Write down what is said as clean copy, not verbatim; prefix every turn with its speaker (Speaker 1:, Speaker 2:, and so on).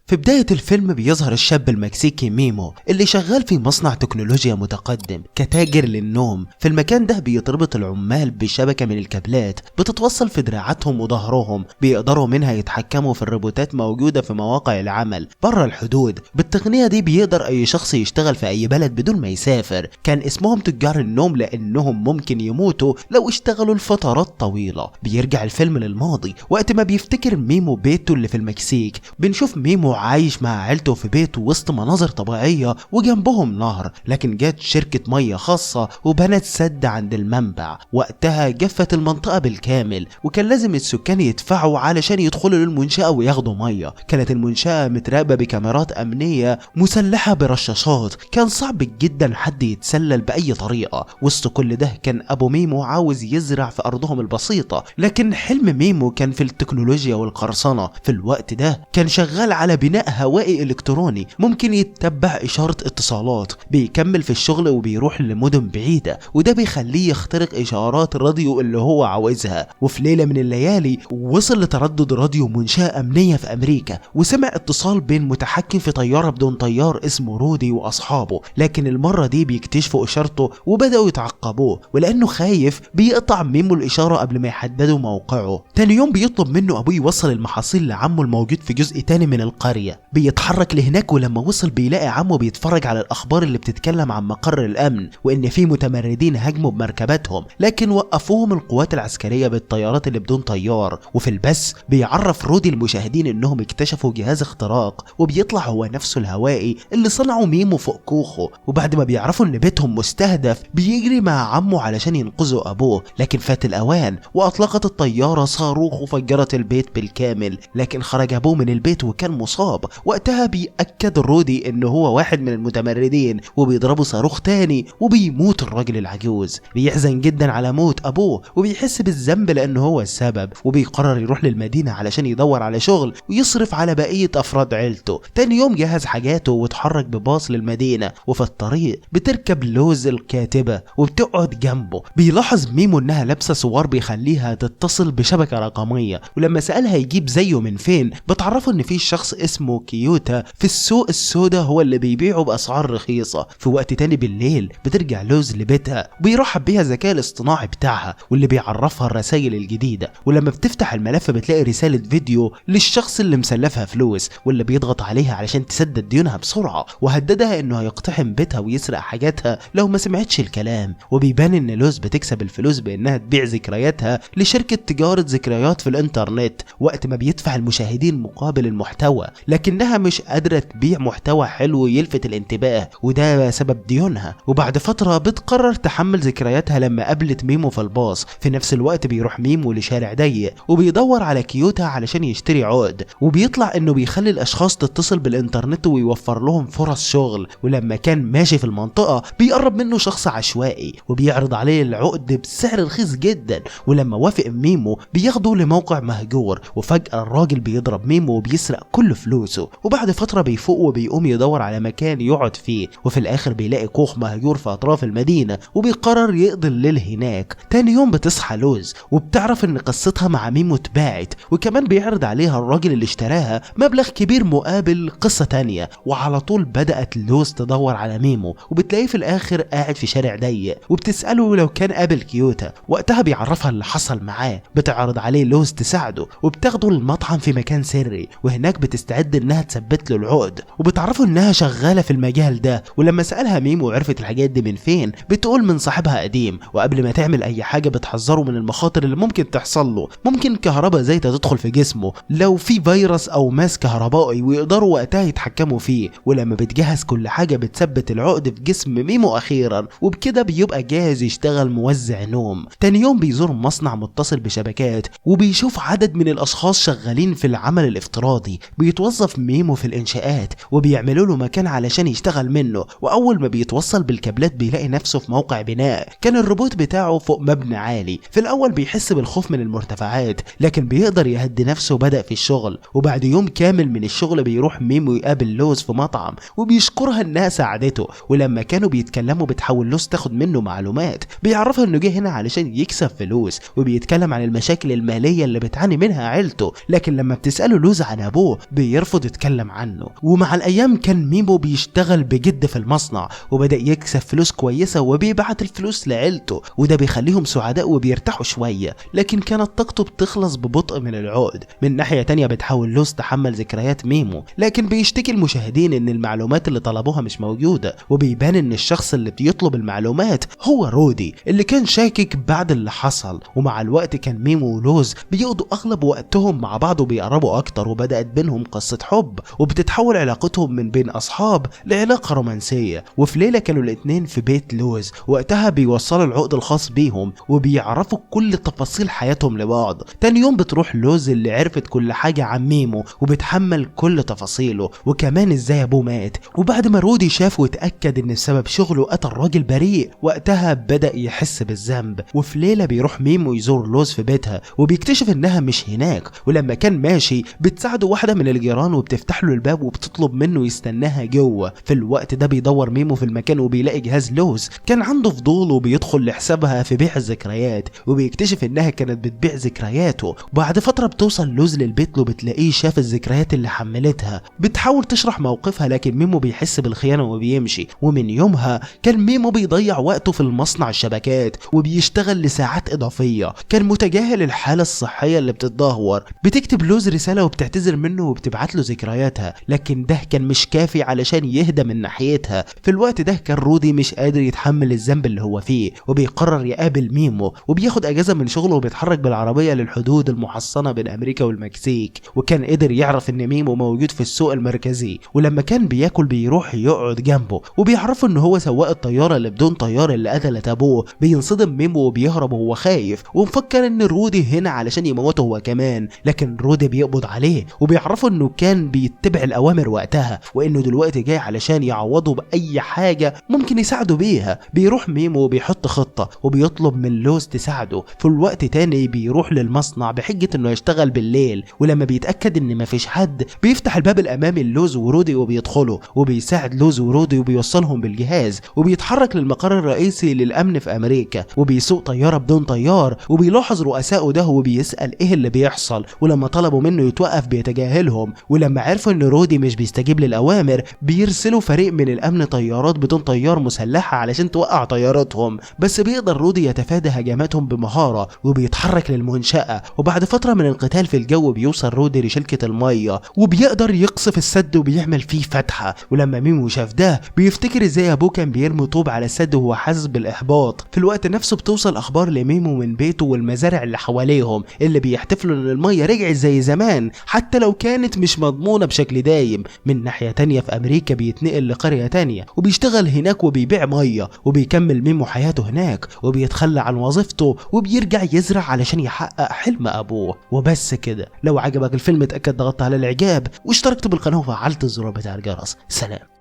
Speaker 1: في بداية الفيلم بيظهر الشاب المكسيكي ميمو اللي شغال في مصنع تكنولوجيا متقدم كتاجر للنوم. في المكان ده بيتربط العمال بشبكة من الكابلات بتتوصل في دراعاتهم وظهرهم، بيقدروا منها يتحكموا في الروبوتات موجودة في مواقع العمل بره الحدود. بالتقنية دي بيقدر أي شخص يشتغل في أي بلد بدون ما يسافر. كان اسمهم تجار النوم لأنهم ممكن يموتوا لو اشتغلوا لفترات طويلة. بيرجع الفيلم للماضي وقت ما بيفتكر ميمو بيته اللي في المكسيك. بنشوف ميمو عايش مع عيلته في بيته وسط مناظر طبيعية وجنبهم نهر، لكن جت شركة مية خاصة وبنت سد عند المنبع. وقتها جفت المنطقة بالكامل وكان لازم السكان يدفعوا علشان يدخلوا للمنشأة وياخدوا مية. كانت المنشأة متراقبة بكاميرات أمنية مسلحة برشاشات، كان صعب جدا حد يتسلل بأي طريقة. وسط كل ده كان أبو ميمو عاوز يزرع في أرضهم البسيطة، لكن حلم ميمو كان في التكنولوجيا والقرصنة. في الوقت ده كان شغال على بناء هوائي إلكتروني ممكن يتبع إشارة اتصالات. بيكمل في الشغل وبيروح لمدن بعيدة، وده بيخليه يخترق إشارات الراديو اللي هو عاوزها. وفي ليلة من الليالي وصل لتردد راديو منشأة أمنية في أمريكا، وسمع اتصال بين متحكم في طيارة بدون طيار اسمه رودي وأصحابه، لكن المرة دي بيكتشفوا إشارته وبدأوا يتعقبوه، ولأنه خايف بيقطع ميمو الإشارة قبل ما يحددوا موقعه. تاني يوم بيطلب منه أبوه يوصل المحاصيل لعمه الموجود في جزء تاني من القرية. بيتحرك لهناك، ولما وصل بيلاقي عمه بيتفرج على الأخبار اللي بتتكلم عن مقر الأمن وإن في متمردين هاجموا بمركباتهم، لكن وقفوهم القوات العسكرية بالطيارات اللي بدون طيار. وفي البث بيعرف رودي المشاهدين إنهم اكتشفوا جهاز اختراق، وبيطلع هو نفسه الهوائي اللي صنعه ميمو فوق كوخه. وبعد ما بيعرفوا إن بيتهم مستهدف بيجري مع عمه علشان ينقذوا أبوه، لكن فات الأوان وأطلقت الطيارة صاروخ وفجرت البيت بالكامل، لكن خرج أبوه من البيت وكان مصاب. وقتها بيأكد رودي إنه هو واحد من المتمردين وبيضربوا صاروخ تاني وبيموت الراجل العجوز. بيحزن جدا على موت أبوه وبيحس بالذنب لأنه هو السبب، وبيقرر يروح للمدينة علشان يدور على شغل ويصرف على بقية أفراد عيلته. تاني يوم جهز حاجاته وتحرك بباص للمدينة، وفي الطريق بتركب لوز الكاتبة وبتقعد جنبه. بيلاحظ ميمو إنها لابسة سوار بيخليها تتصل بشبكة رقمية، ولما سألها يجيب زيه من فين بتعرفه إن في شخص اسمه كيوتا في السوق السوداء هو اللي بيبيعه بأسعار رخيصة. في وقت تاني بالليل بترجع لوز لبيتها وبيرحب بيها الذكاء الاصطناعي بتاعها واللي بيعرفها الرسائل الجديدة، ولما بتفتح الملف بتلاقي رسالة فيديو للشخص اللي مسلفها فلوس واللي بيضغط عليها علشان تسدد ديونها بسرعة، وهددها انه هيقتحم بيتها ويسرق حاجاتها لو ما سمعتش الكلام. وبيبان ان لوز بتكسب الفلوس بانها تبيع ذكرياتها لشركة تجارة ذكريات في الانترنت وقت ما بيدفع المشاهدين مقابل المحتوى، لكنها مش قادرة تبيع محتوى حلو يلفت الانتباه، وده سبب ديونها. وبعد فترة بتقرر تحمل ذكرياتها لما قابلت ميمو في الباص. في نفس الوقت بيروح ميمو لشارع ضيق وبيدور على كيوتا علشان يشتري عقد، وبيطلع انه بيخلي الاشخاص تتصل بالانترنت ويوفر لهم فرص شغل. ولما كان ماشي في المنطقة بيقرب منه شخص عشوائي وبيعرض عليه العقد بسعر رخيص جدا، ولما وافق ميمو بياخده لموقع مهجور، وفجأة الراجل بيضرب ميمو وبيسرق كل فلوسه. وبعد فترة بيفوق وبيقوم يدور على مكان يقعد فيه، وفي الاخر بيلاقي كوخ مهجور في اطراف المدينة وبيقرر يقضي الليل هناك. تاني يوم بتصحى لوز وبتعرف ان قصتها مع ميمو اتباعت، وكمان بيعرض عليها الراجل اللي اشتراها مبلغ كبير مقابل قصة تانية. وعلى طول بدأت لوز تدور على ميمو، وبتلاقيه في الاخر قاعد في شارع ضيق، وبتسأله لو كان قابل كيوتا. وقتها بيعرفها اللي حصل معاه، بتعرض عليه لوز تساعده وبتاخده المطعم في مكان سري، وهناك بتستعد انها تثبت له العقد، وبتعرفه انها شغالة في المجال ده. ولما سألها ميمو عرفت الحاجات دي من فين، بتقول من صاحبها قديم، وقبل ما تعمل اي حاجة بتحذره من المخاطر اللي ممكن تحصل له، ممكن كهرباء زايدة تدخل في جسمه لو في فيروس او ماس كهربائي ويقدروا وقتها يتحكموا فيه. ولما بتجهز كل حاجة بتثبت العقد في جسم ميمو اخيرا، وبكده بيبقى جاهز يشتغل موزع نوم. تاني يوم بيزور مصنع متصل بشبكات وبيشوف عدد من الاشخاص شغالين في العمل الافتراضي. بيتوظف ميمو في الانشاءات وبيعملوا له مكان علشان يشتغل منه، واول ما بيتوصل بالكابلات بيلاقي نفسه في موقع بناء كان الروبوت بتاعه فوق مبنى عالي. في الاول بيحس بالخوف من المرتفعات، لكن بيقدر يهدي نفسه وبدأ في الشغل. وبعد يوم كامل من الشغل بيروح ميمو يقابل لوز في مطعم وبيشكرها انها ساعدته، ولما كانوا بيتكلموا بتحاول لوز تاخد منه معلومات، بيعرفها انه جه هنا علشان يكسب فلوس، وبيتكلم عن المشاكل المالية اللي بتعاني منها عيلته. لكن لما بتسأله لوز عن ابوه بيرفض بيرفض يتكلم عنه. ومع الايام كان ميمو بيشتغل بجد في المصنع وبدأ يكسب فلوس كويسة وبيبعت الفلوس لعيلته، وده بيخليهم سعداء وبيرتاحوا شوية، لكن كانت طاقته بتخلص ببطء من العقد. من ناحية تانية بتحاول لوز تحمل ذكريات ميمو، لكن بيشتكي المشاهدين ان المعلومات اللي طلبوها مش موجودة، وبيبان ان الشخص اللي بيطلب المعلومات هو رودي اللي كان شاكك بعد اللي حصل. ومع الوقت كان ميمو ولوز بيقضوا اغلب وقتهم مع بعض وبيقربوا اكتر، وبدأت بينهم قصة حب، وبتتحول علاقتهم من بين اصحاب لعلاقة رومانسية. وفي ليلة كانوا الاتنين في بيت لوز، وقتها بيوصلوا العقد الخاص بيهم وبيعرفوا كل تفاصيل حياتهم لبعض. تاني يوم بتروح لوز اللي عرفت كل حاجة عن ميمو وبتحمل كل تفاصيله، وكمان ازاي ابوه مات. وبعد ما رودي شاف واتأكد ان بسبب شغله قتل راجل بريء، وقتها بدأ يحس بالذنب. وفي ليلة بيروح ميمو يزور لوز في بيتها وبيكتشف انها مش هناك، ولما كان ماشي بتساعده واحدة من الجيران وبتفتح له الباب وبتطلب منه يستناها جوه. في الوقت ده بيدور ميمو في المكان وبيلاقي جهاز لوز، كان عنده فضول وبيدخل لحسابها في بيع الذكريات، وبيكتشف انها كانت بتبيع ذكرياته. بعد فترة بتوصل لوز للبيت وبتلاقيه شاف الذكريات اللي حملتها، بتحاول تشرح موقفها لكن ميمو بيحس بالخيانة وبيمشي. ومن يومها كان ميمو بيضيع وقته في المصنع الشبكات وبيشتغل لساعات إضافية، كان متجاهل الحالة الصحية اللي بتتدهور. بتكتب لوز رسالة وبتعتذر منه وبتبعت له ذكرياتها، لكن ده كان مش كافي علشان يهدى من ناحيتها. في الوقت ده كان رودي مش قادر يتحمل الذنب اللي هو فيه، وبيقرر يقابل ميمو، وبياخد اجازة من شغله وبيتحرك بالعربية للحدود المحصنة بين امريكا والمكسيك. وكان قدر يعرف ان ميمو موجود في السوق المركزي، ولما كان بياكل بيروح يقعد جنبه وبيعرفه ان هو سواق الطيارة اللي بدون طيار اللي قتلت ابوه. بينصدم ميمو وبيهرب وهو خايف ومفكر ان رودي هنا علشان يموته هو كمان، لكن رودي بيقبض عليه وبيعرفه انه كان بيتبع الاوامر وقتها، وانه دلوقتي جاي علشان يعوضه باي حاجة ممكن يساعده بيها. بيروح ميمو وبيحط خطة وبيطلب من لوز تساعده. في الوقت تاني بيروح للمصنع بحجة انه يشتغل بالليل، ولما بيتأكد ان مفيش حد بيفتح الباب الامامي للوز ورودي وبيدخلوا، وبيساعد لوز ورودي وبيوصلهم بالجهاز، وبيتحرك للمقر الرئيسي للامن في امريكا، وبيسوق طيارة بدون طيار، وبيلاحظ رؤسائه ده وبيسأل ايه اللي بيحصل، ولما طلبوا منه يتوقف بيتجاهلهم. ولما عرفوا ان رودي مش بيستجيب للاوامر بيرسلوا فريق من الامن طيارات بدون طيار مسلحة علشان توقع طيارتهم، بس بيقدر رودي يتفادى هجماتهم بمهارة وبيتحرك للمنشأة. وبعد فترة من القتال في الجو بيوصل رودي لشركة المية وبيقدر يقصف السد وبيعمل فيه فتحة. ولما ميمو شاف ده بيفتكر ازاي ابوه كان بيرمي طوب على السد وهو حاسس بالاحباط. في الوقت نفسه بتوصل اخبار لميمو من بيته والمزارع اللي حواليهم اللي بيحتفلوا ان المية رجعت زي زمان حتى لو كانت مش مضمونة بشكل دايم. من ناحية تانية في امريكا بيتنقل لقرية تانية وبيشتغل هناك وبيبيع مية، وبيكمل ميمو حياته هناك وبيتخلى عن وظيفته وبيرجع يزرع علشان يحقق حلم ابوه. وبس كده، لو عجبك الفيلم اتأكد ضغطت على الاعجاب واشتركت بالقناة وفعلت الزرار بتاع الجرس. سلام.